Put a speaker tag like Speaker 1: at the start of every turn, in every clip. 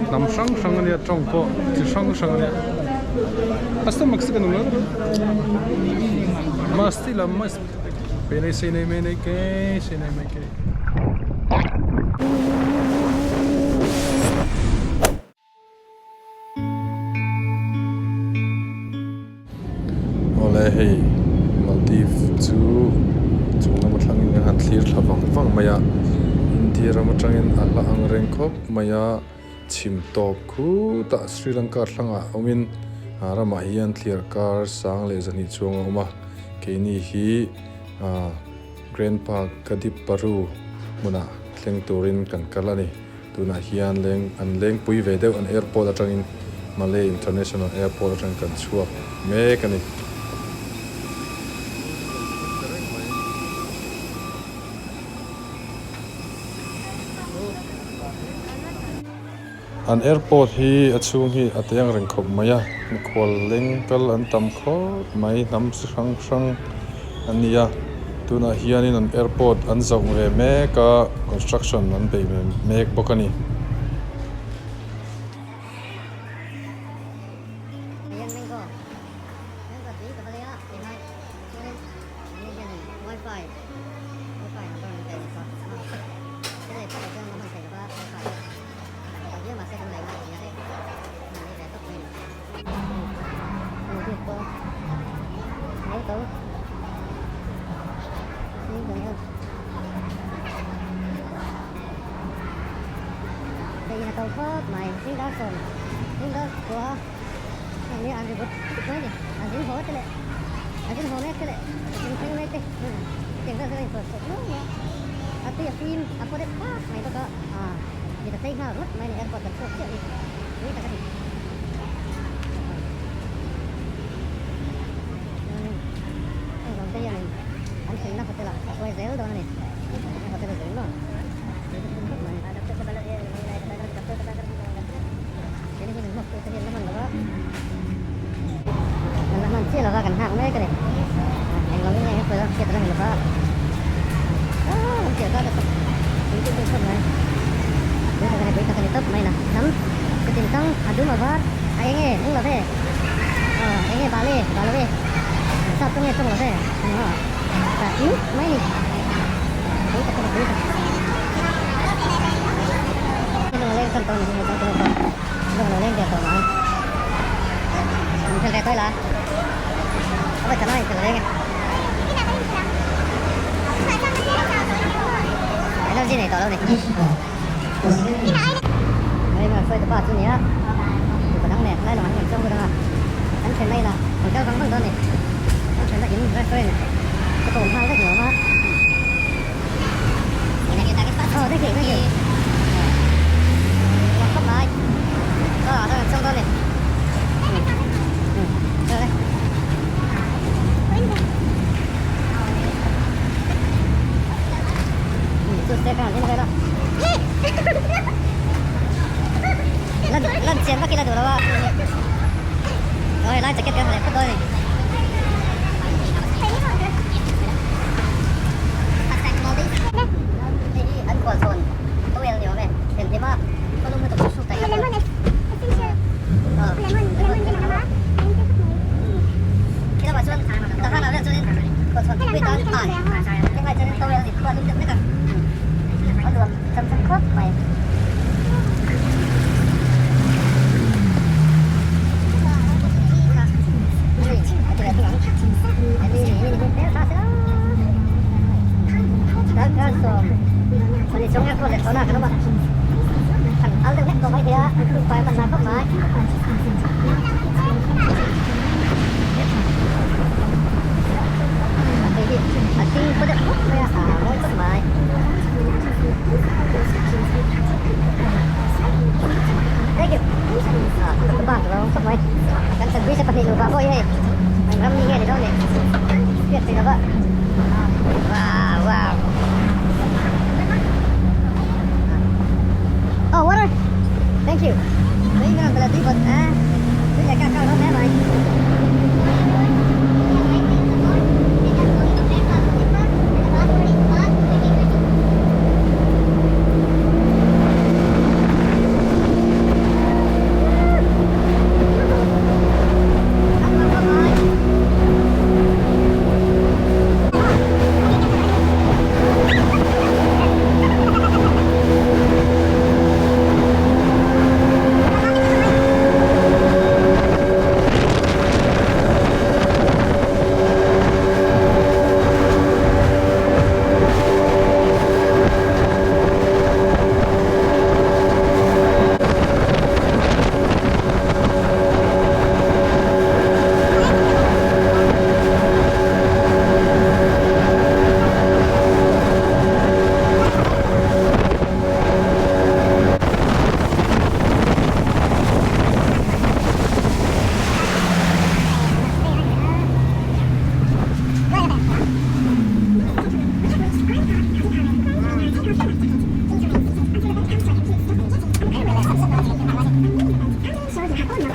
Speaker 1: Hnam hrang hrang ania tawng pawh chi hrang hrang ania. Hasta Mexican awm lo Masti lam mas Pene sene mene ke sene me ke. Awle hei Maldives chu chung lam atangin kan han thlir thla vang vang mai a India ram atangin a la ang reng khawp mai a chhim tawp khutah Sri Lanka thlangah awmin ah ramah hian thliar kar sang leh zahnih chuang a awm a keini hi ah Grand Park Kadipparu hmunah thleng turin kan kal a ni. Tunah hian leng an lengpui ve deuh an airport atangin Malay International Airport atangin kan chhuak mek a ni. An airport hi a chhung hi a teng reng khawp mai a, mikhual leng kal an tam khawp mai hnam chi hrang hrang an ni a. Tunah hianin an airport an zauh ve mek a, construction an bei ve mek bawk a ni.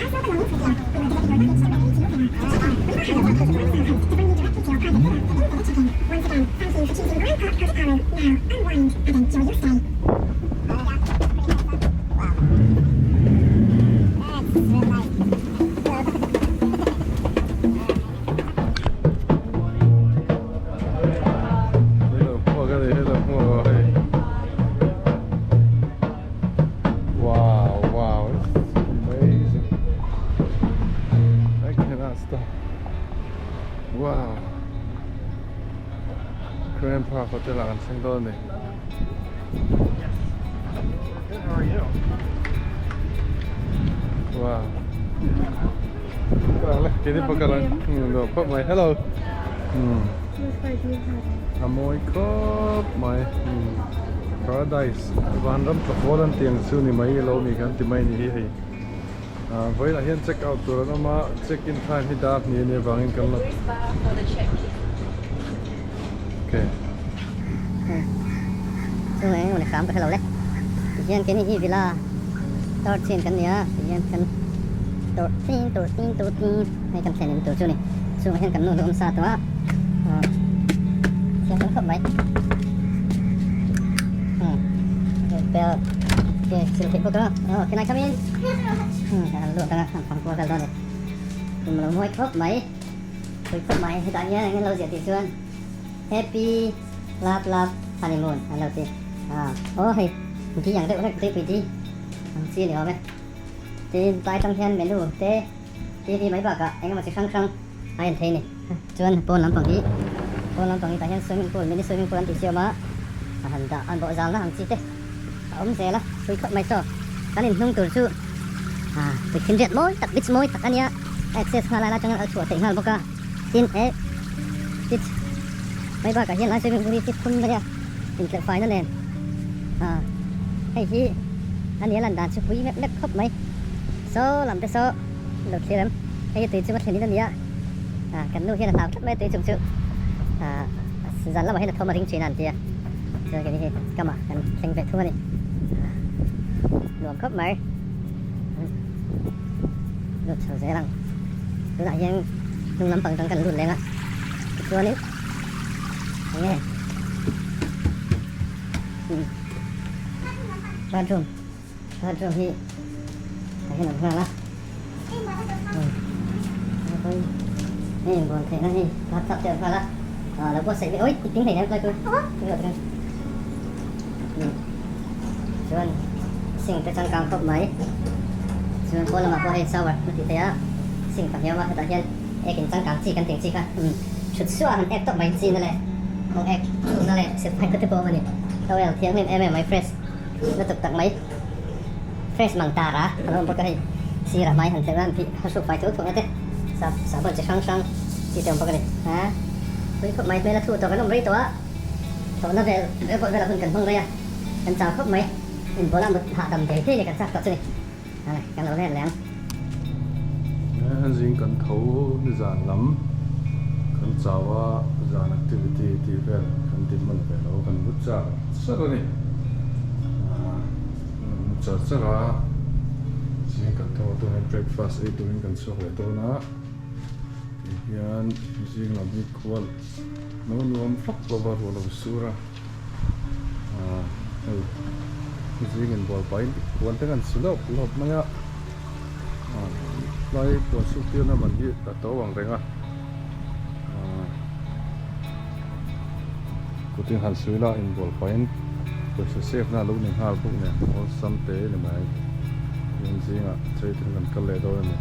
Speaker 1: Hello hmuak a ni hello hmuak aw hei wow wow it's amazing I cannot stop wow Grand Park Hotel ah kan thleng dawn a ni. Wow Hello. A mawi khawp mai Paradise vanram tlafual an tih ang chu ni mai ilo mi kan ti mai a ni hi hei vawilah hian check out tur an awm a check in time hi dar hnih a nih avangin kan la okay.
Speaker 2: Chu eng emaw ni hram ka hrelo le tihian keini hi villa tor chin kan nia tihian kan tor tin tor tin tor tin. Hei kan thlen in tur chu ni. Chungah hian kan nu lu awm sa tawh a. Aw thiam kan khawp mai. Hmm. Bell ke thil theih bawk a. Aw can I come in? Hmm kan lu atanga an fang kual vel dawn ni. Tum lo mawi khawp mai. Pui khawp mai. Hetah hian eng lo ziah tih chuan happy love love honeymoon an lo ti. Ah aw hei di ang deuh hlek tuipui di ang chi ni awm e. Tin tlai tang hian menu te TV mai bakah eng emaw chi hrang hrang a en thei a ni. Chuan pawn lampang hi pawn lampang hi tah hian swimming pool mini swimming pool an tih siam a, a han dah an bawh zalna ang chi te a awm zel a, pui khawp mai saw kan inhnung tur chu ah tui thinriat mawi tak beach mawi tak a nia, access nghal lai atangin a chhuah theih nghal bawk a, tin eh beach mai bakah hian lai swimming pool hi chi thum a nia intleuh faina nen ah hei hi a nia lan dan chu pui mep mep khawp mai. Saw lam te saw lo thlir em? Hei hi tui chunga thlen in a ni a, ah kan nu hian a hlau tlat mai a tui chung chu ah zan lamah hian a thawm a ring thin a an ti a, chuan kei ni hi kamah kan thleng ve thung a ni, ah nuam khawp mai lut chho zel ang, tunah hian hnung lampang tang kan lut leng a, tichuanin enge bathroom. Bathroom hi tah hian a awm nghal a hei inbual theihna hi bathtub te a awm nghal a ah lo buatsaih ve awih i ting hleinem tlai tur chuan sink te changkang khawp mai chuan pawn lamah pawh hei shower a tih theih a sink pahnih a awm a hetah hian ek in changkang chi kan tih ang chi kha thut suah a han ek tawp mai chin na leh kawng ek chhukna leh silfai te pawh a awm a ni towel thianghlim em em mai fresh. Na tuk tak mai. Fresh mang tar a, a lo awm bawk a hei. Sirah hmai han tleuh a, an phih a hruk fai tho tho na te. Sap sahbawn chi hrang hrang chi te awm bawk a ni. Ha, pui khawp mai hmel a thu tawh kan awm rei tawh a. Thawhna vel vel pawh velah hun kan hmang rei a, kan chau khawp mai. Inbual a mut hahdam ve thei ni kan chak tawh chu ni. A le, kan lo let leh ang.
Speaker 1: Zing kan tho nizan lam kan chau a, zan activity tih vel kan ti hman ve lo, kan mu char char a ni. Kan mu char char a, zing kan tho a tunah breakfast ei turin kan chhuak leh dawn a, tihian zing lam hi khual no nuam vak lova ruah lo sur a. Hei zing inbual pahin puan te kan si lawp lawp mai a tlai puan suk tirna man hi a to ang reng a kutin han sui la inbual pahin pawisa save na lo ni nghal bawk nen awlsam te ni mai tin zingah chei ten kan kal leh dawn a ni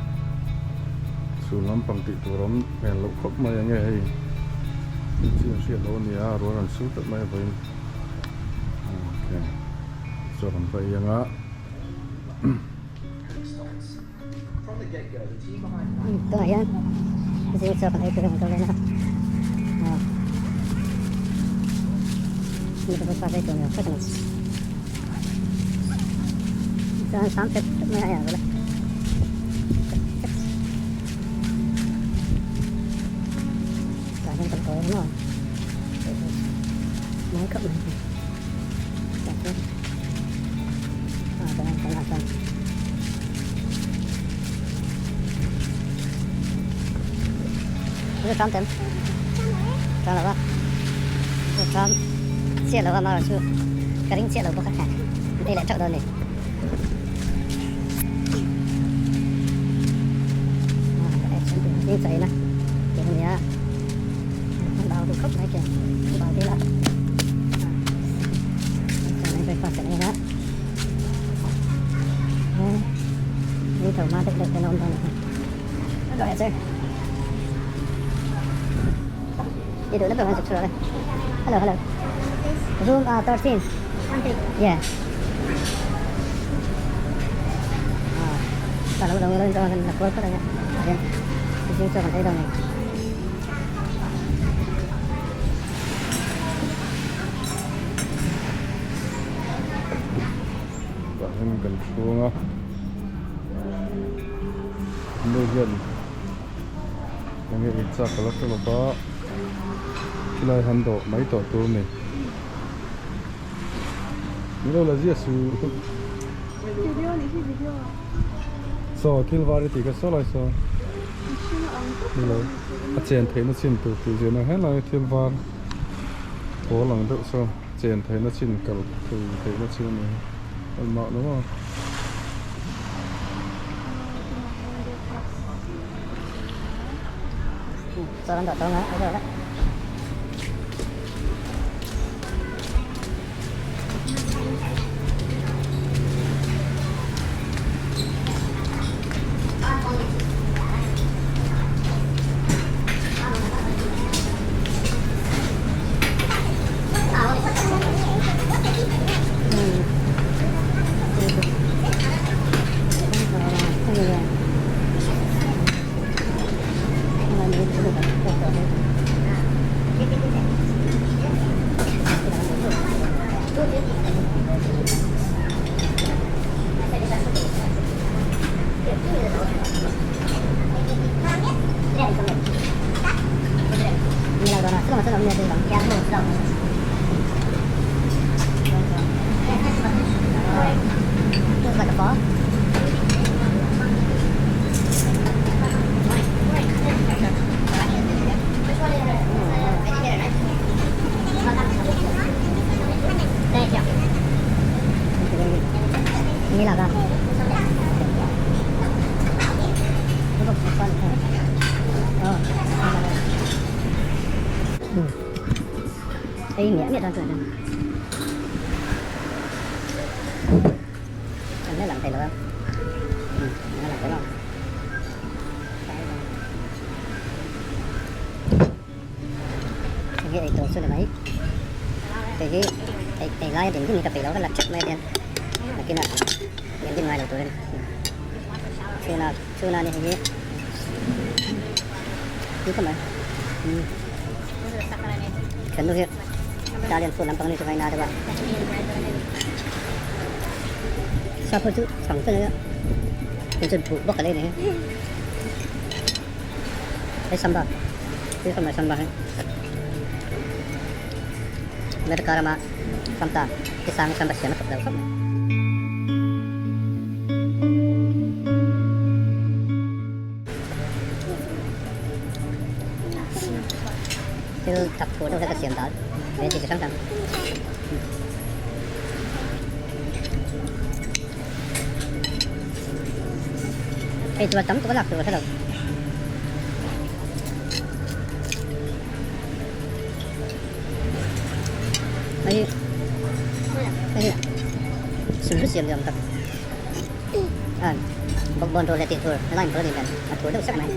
Speaker 1: chhun lampang tih tur awm hmel loh khawp mai enge hei. Chi an hriat lo a nia, rual an sur tlat mai a vawiin. Okay, chaw kan va ei anga.
Speaker 2: Tunah hian zing chaw kan ei tur a kan kal dawn a. Mi te breakfast ei tur ni awm tak a ni. Chuan sam tep tep mai a hei ang vel a. Tah hian kan kawi ang maw mawi khawp mai tah chuan ah tah hian kan ah chuan. Zu tram tem tram lo a zu tram chiah lo a amaherawh chu ka ring chiah lo bawk a an ei leh teuh dawn a ni. Zing chaw eina tih a ni a an bau duh khawp mai khian an bau dil a chuan breakfast kan ei a ni tho hma deuh deuh te an awm dawn a ni. Go ahead, sir. You do number one six Hello, hello. Room 13. Yeah. Ah, lo lo lo lo la kual phawt ang a. Hian zing chaw kan ei dawn a ni.
Speaker 1: Tah hian kan chhung a. Nu hian enge ei chak ka la hre lo va khilai han dawh mai tawh tur a ni ni lo la ziah su saw thil var i tih kha saw lai saw ni lo a chen theihna chin tur tih zirna helai thil var pawl ang deuh saw chen theihna chin kal thei theihna chin a ni a mah lo a.
Speaker 2: Ei miah miah dawn chuan an la lang thei lo a an la lang thei lo hei hi ei tur chu ni mai hei hi ei ei lai a din din hi ka peih lo ka la teuh mai a hian nakinah min din ngai lo turin chhuna chhuna ni hei hi ni khawp mai Thiannu hi Italian food lampang ni chu ngaina deuh a sap ho chu chhang chu ania hei chu buh bawk a lei ni hi hei samba thil khawp mai samba hi America rama Fanta te sang samba siam a thawk lo khawp mai. Thil tak thu deuh hlek a siam dan ve chi hrang hrang. Hei chuan tam tuk a lak tur a hre lo. Hei hei sul siam ni awm tak. Bawkbawn tur leh tih tur helai inpawlh a nih hmel a thur deuh sek mai.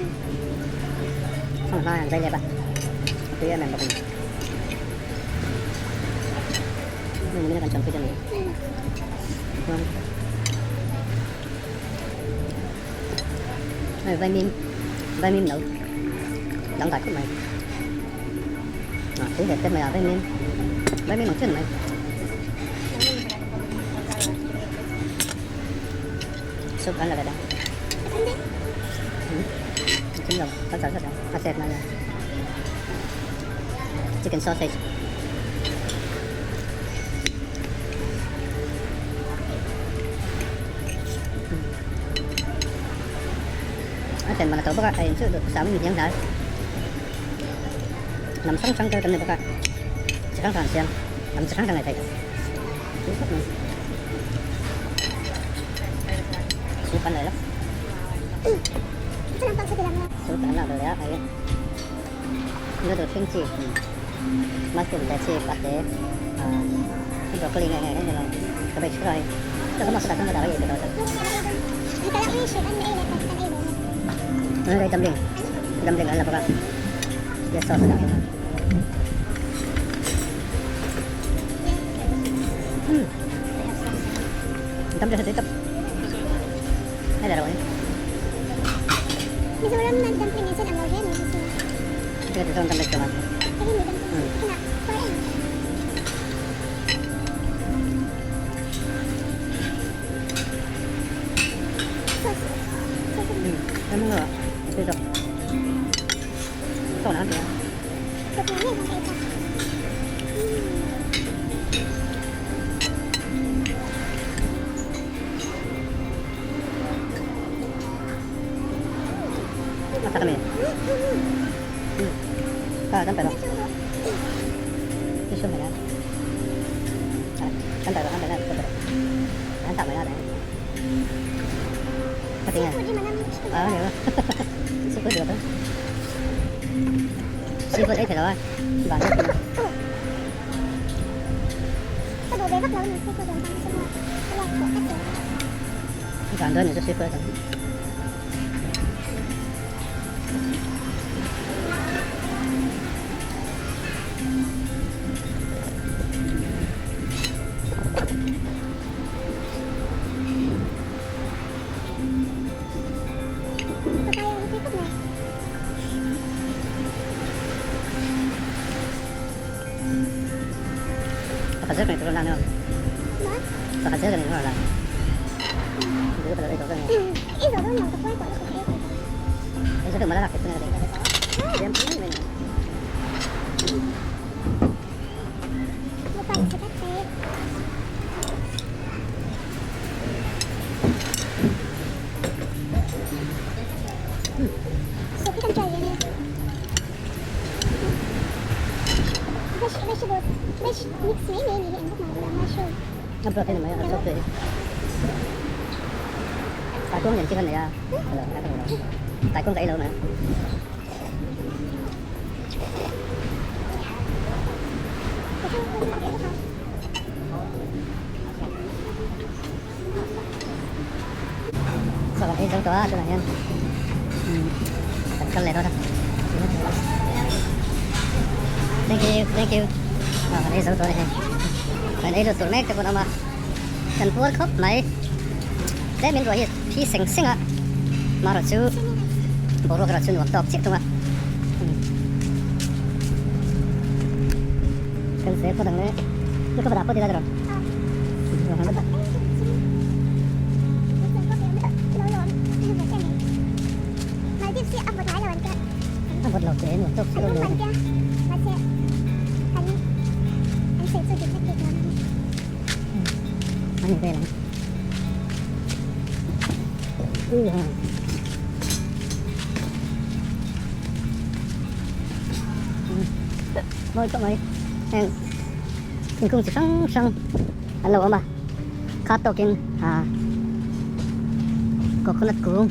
Speaker 2: Fanghma an zai lep a, a tui em em bawk a ni. Hmun nimin a kan chuanpui te a ni. Chuan hei vaimim vaimim no dangdai khawp mai. A tui ve tep mai a vaimim vaimim ang chiah a ni mai. Soup an la ve ta. Chim lo, kan char sat a set na chicken sausage. A thlen man a to bawk a, a in chu duh sam in hniang hnar. Hnam hrang hrang te kan ni bawk a, chi hrang hrang an siam, hnam chi hrang hrang ei theih tui khawp mai. Soup an leh lawk. Soup an lak leh a hei noodle hring chi mushroom te chi pate ah broccoli nge nge nge nilo cabbage kha hei dumpling dumpling an la bawk a tia sauce a dah bawk a umm dumpling hi tui tawp hei ber a awm Seafood ei thei lo a, van vek in a. Van dawn ni chu seafood a tam. Pakhat zel ka ni tur a la ni pakhat zel ka ni tur a la A protein mai a chawp te hi taikawng lian chi kha nei a taikawng ka ei lo mai chaw kan ei zo tawh a tunah hian kan kal leh dawn a thank you thank you aw kan ei zo tawh a ni hei kan ei lut tur mek te pawh an awm a kan puar khawp mai tlem in ruah hi a thi seng seng a marawh chu boruak erawh chu nuam tawk chiah thung a kan zel phawt ang le ka va dah phawt ila erawh. A vawt lo che nuam tawk chiah lo a ni vel ang mawi khawp mai heng thingkung chi hrang hrang an lo awm a khat tawkin ah coconut kung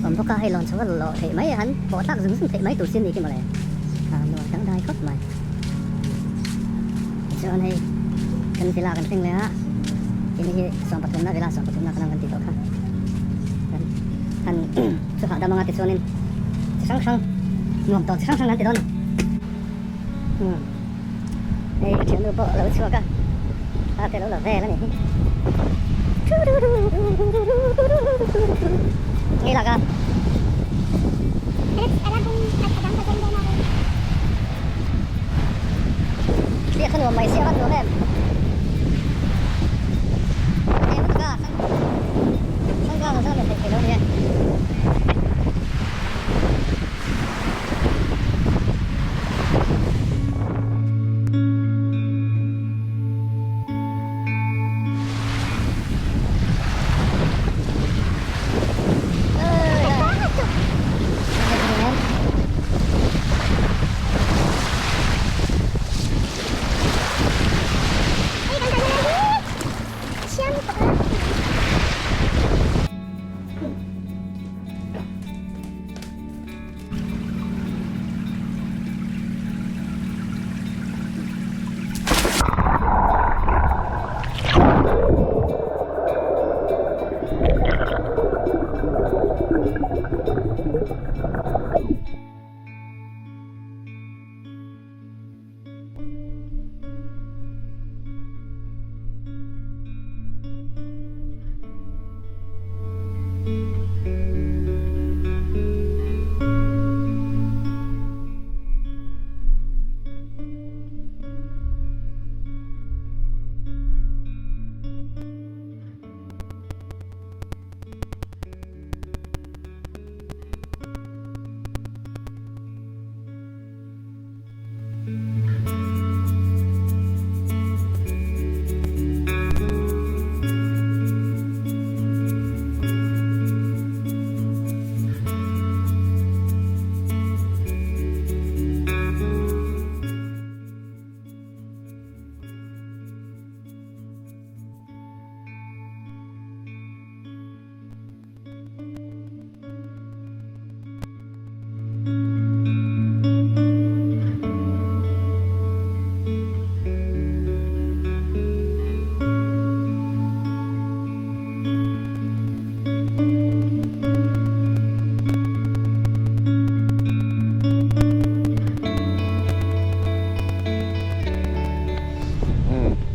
Speaker 2: awm bawk a hei lawn chho a lawh theih mai a han pawh thlak zung zung theih mai tur sin ni khi mawle ah nuam dangdai khawp mai tichuan hei kan villa kan thleng leh a tih hi 13 na villa 13 na kan ang kan tih tawh kha han chu hahdam anga tichuanin chi hrang hrang nuam tawh chi hrang hrang an ti dawn a ni. Hei ka thiannu pawh a lo chhuak a, a te lo la vel a ni hi. Ngei lak a. Thliak kha nuam mai sia a nuam em. Hei lutuk a, sunglass a zam thei thei lo a ni e.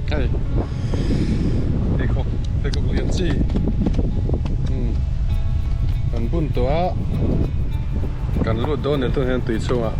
Speaker 1: Hei pheikhawk pheikhawk lian chi umm kan bun tawh a kan lut dawn nen tunah hian tui chhungah.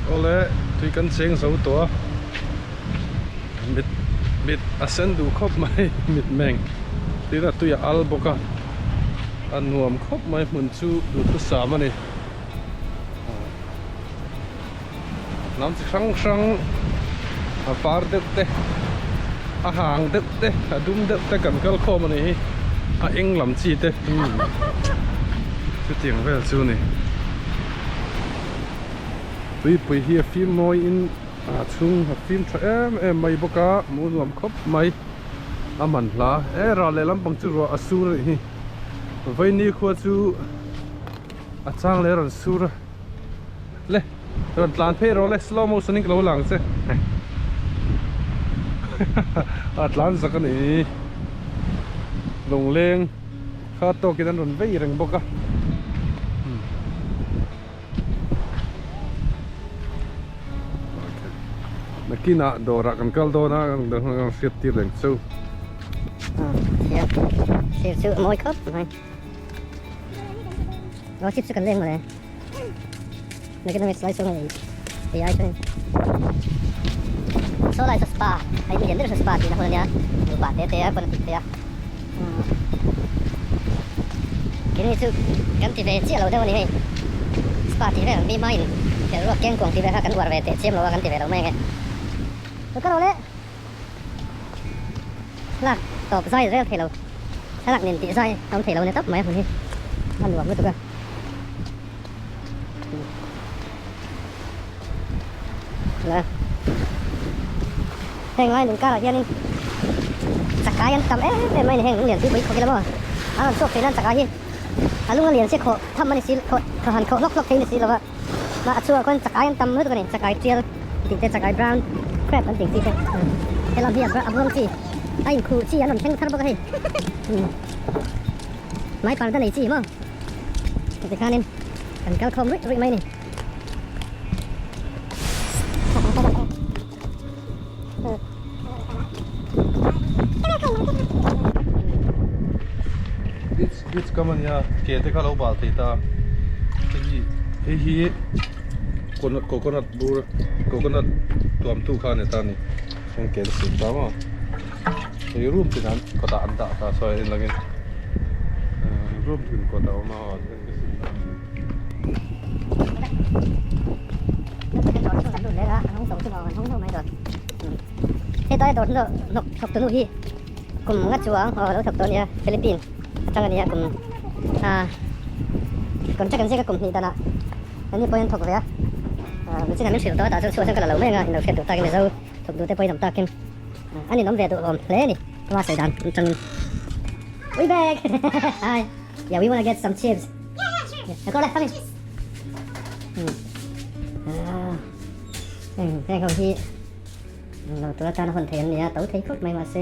Speaker 1: Awle tui kan cheng zo tawh a mit mit a sen duh khawp mai mit meng tin a tui a al bawk a a nuam khawp mai hmun chu duhthusam a ni. Hnam chi hrang hrang a var deuh te a hang deuh te a dum deuh te kan kal khawm a nih hi a eng lam chi te umm chutiang vel chu a ni tuipui hi a fim mawi in a chhung a fim tha em em mai bawk a hmuh nuam khawp mai a man hla e ral leh lampang chu ruah a sur a nih hi vaini khua chu a chang leh a rawn sur a. Le rawn tlan phei rawh le slow motion in ka lo lang che a tlan zak a ni lungleng kha tawkin an rawn vei reng bawk a nakinah dawrah kan kal dawn a kan hriat tir reng chu.
Speaker 2: Thir chu a mawi khawp mai. Aw chips chu kan leng mawle. Nakin ami slide chuan hei ai chuan saw lai saw spa hei mi lian deuh saw spa tihna hun ania nupa te te a pawn a tih theih a keini chu kan ti ve chiah lo deuh a ni hei spa tih vel mi hmain khelh ruak keng kuang tih vel kha kan uar ve teh chiam lo a kan ti ve lo mai ange ka lo le. Thlalak tawp zai rel thei lo, thlalak nen tih zai a awm thei lo ni tawp mai a hmun hi a nuam lutuk a. La heng lai lung karah hianin chakai an tam em em mai a ni heng lung lian pui pui khawk ila maw a rawn chhuak thei nan chakai hi a lung a lian chiah khawh tham a ni si khawh han khawh hlawk hlawk thei a ni si lo va. Mah a chhuah khawn chakai an tam lutuk a ni chakai tial tih te chakai brown crab an tih chi te helam hi a buang chi a inkhuh chi an rawn thleng thar bawk a hei mai parda nei chi maw tikhanin kan kal khawm ruih ruih mai a ni.
Speaker 1: Beach beach kam ania ke te kha lo bal thei ta hei hi hei hi coconut bur coconut tuam tu kha a ni ta a ni heng ke te siam ta maw hei room tin an kawtah an dah ta sawi en langin room tin kawt a awm a.
Speaker 2: Hetlai dawr hnawk thawk tunu hi kum nga chuang aw lo thawk tawh a nia Philippines atang a nia kum ah contract an ziak a kum hnih danah an ni pawhin an thawk ve a ah michina min hrilh tawh a tah chuan chhuah chuan ka la lo mai ang a inlo hriat duh takin mizo thawk duh te pawhin awm takin an inawm ve duh awm hle a ni ama sawi dan atangin we back hi. Yeah, we wanna get some chips.
Speaker 3: Yeah, yeah, sure.
Speaker 2: Yeah, go left, come in. Ah, heng ho hi lo tura tan hon thei an nia to thei khawp mai mahse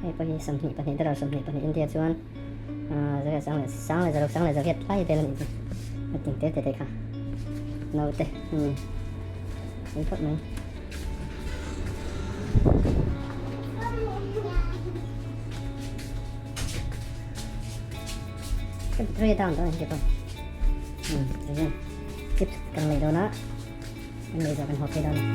Speaker 2: hei pawh hi 22 dollar 22 India chuan ah zariat sang leh sang leh zaruk sang leh zariat hlai vel a nih chu a ting te te te kha naute thei khawp mai. Tray down dawn ang tih pawh chips kan lei dawn a kan lei zawh kan haw phei dawn a ni.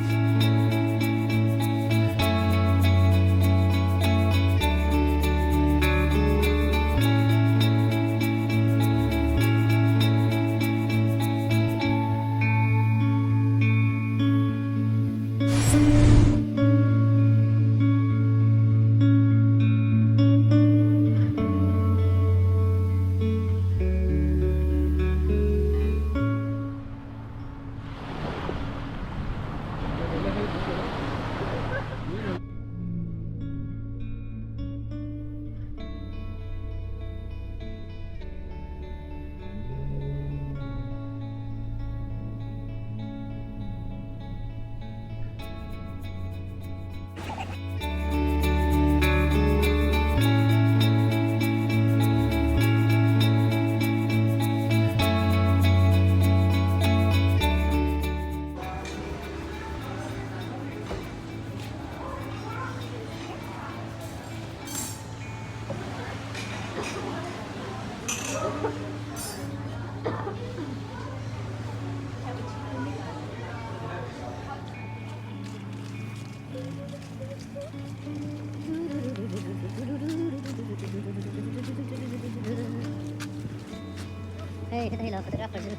Speaker 2: Hei heta hi lo photographer chu.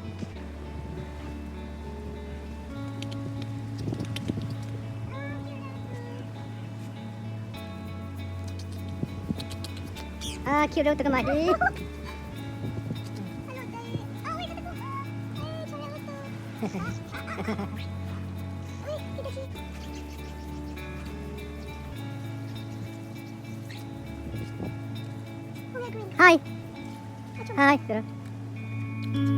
Speaker 2: A cute reuh tak amah hi. Hi. Hi.